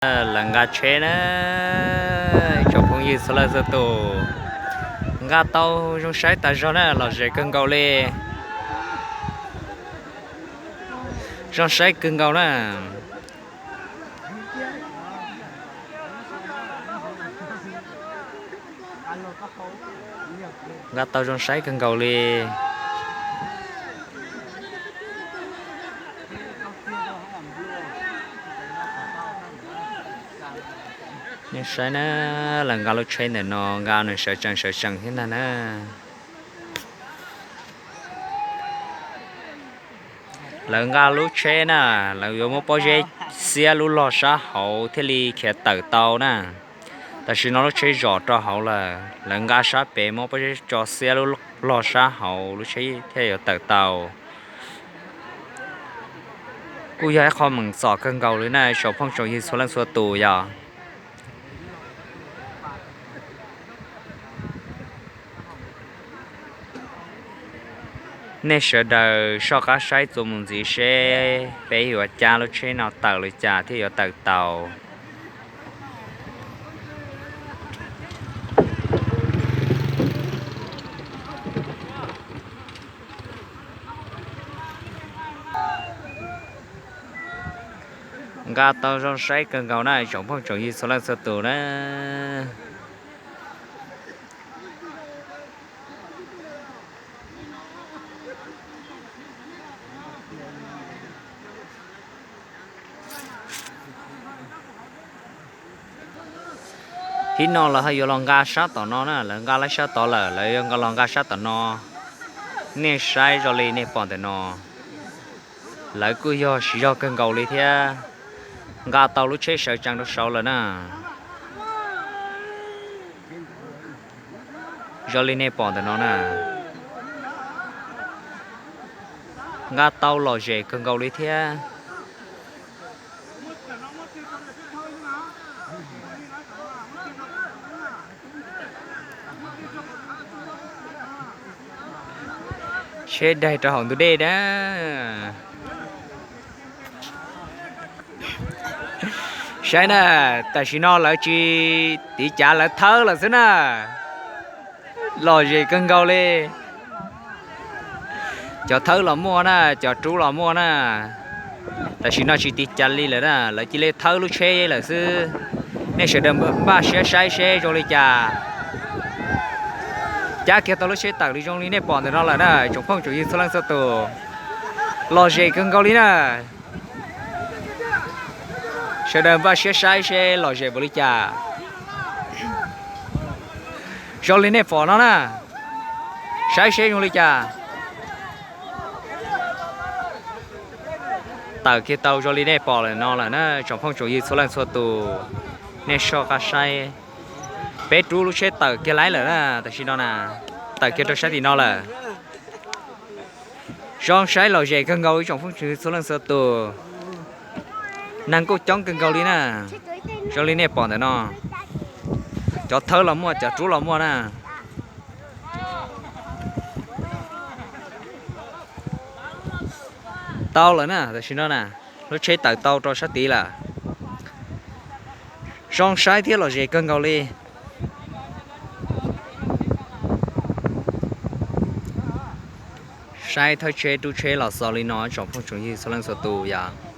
Lawv nqa tsheb na, tsoom phooj ywg txhua leej txhua tus, nqa tau zoo saib tas zog na, lom zem kawg nkaus li. Zoo saib kawg nkaus na. Nqa tau zoo saib kawg nkaus li. Nej saib na, lawv nqa lub tsheb ntawm no nqa nws sawv tsees sawv tsees thiab ntag na. Lawv nqa lub tsheb na, lawv yuav muab pob zeb xiab lub log sab hauv thiaj li khiav tawm tau na. Tam sim no lub tsheb zom rau hauv lawm, lawv nqa sab pem muab pob zeb tso xiab lub log sab hauv lub tsheb thiaj yuav tawm tau. Kuj yog ib qho meem txom kawg nkaus li na tsoom phooj tsoom ywg txhua leej txhua tus yom. Nej sawv daws soj qab saib txuas mus ntxiv seb peb yuav cab lub tsheb no tawm li cas thiaj yuav tawm tau. Nqa tau zoo saib kawg nkaus na tsoom phooj tsoom ywg txhua leej txhua tus na. Thib no lawv ho yuav los nqa sab tom no na, lawv nqa lawv sab tod lawm, lawv yuav los nqa sab tom no. Nej saib zoo li nej pom ntawm no, lawv kuj yog siv zog kawg nkaus li thiab, nqa tau lub tsheb sawv tsees rau saud lawm na. Zoo li nej pom ntawm no na, nqa tau lom zem kawg nkaus li thiab. Tsheb daig rau hauv ntug dej na. Saib na, tam sim no lawv tsis tiv cav, lawv thawb lawm xwb na. Lom zem kawg nkaus li. Cov thawb los muaj na, cov rub los muaj na. Tam sim no tsis tiv cav li lawm na, lawv cia li thawb lub tsheb lawm xwb. Nej sawv daws npaj siab saib seb zoo li cas. Cab kiag tau lub tsheb tawm li zoo li nej pom ntawm no lawm na tsoom phooj tsoom ywg txhua leej txhua tus. Lom zem kawg nkaus li na. Sawv daws npaj siab saib seb lom zem npaum li cas. Zoo li nej pom no na, saib seb zoo li cas. Tawm kiag tau zoo li nej pom lawm no lawm na tsoom phooj tsoom ywg txhua leej txhua tus. Nej soj qab saib, peb rub lub tsheb tawm kiag laib lawm na, tam sim no na, tawm kiag rau sab tim no lawm. Zoo saib lom zem kawg nkaus ib tsoom phooj ywg txhua leej txhua tus. Neeg kuj coob kawg nkaus li na. Zoo li nej pom ntawm no, cov thawb los muaj, cov rub los muaj na. Tau lawm na, tam sim no na, lub tsheb tawm tau rau sab tid lawm. Zoo saib thiab lom zem kawg nkaus li. Saib thawj tsheb rub tsheb los xaus li no tsoom phooj tsoom ywg txhua leej txhua tus yom.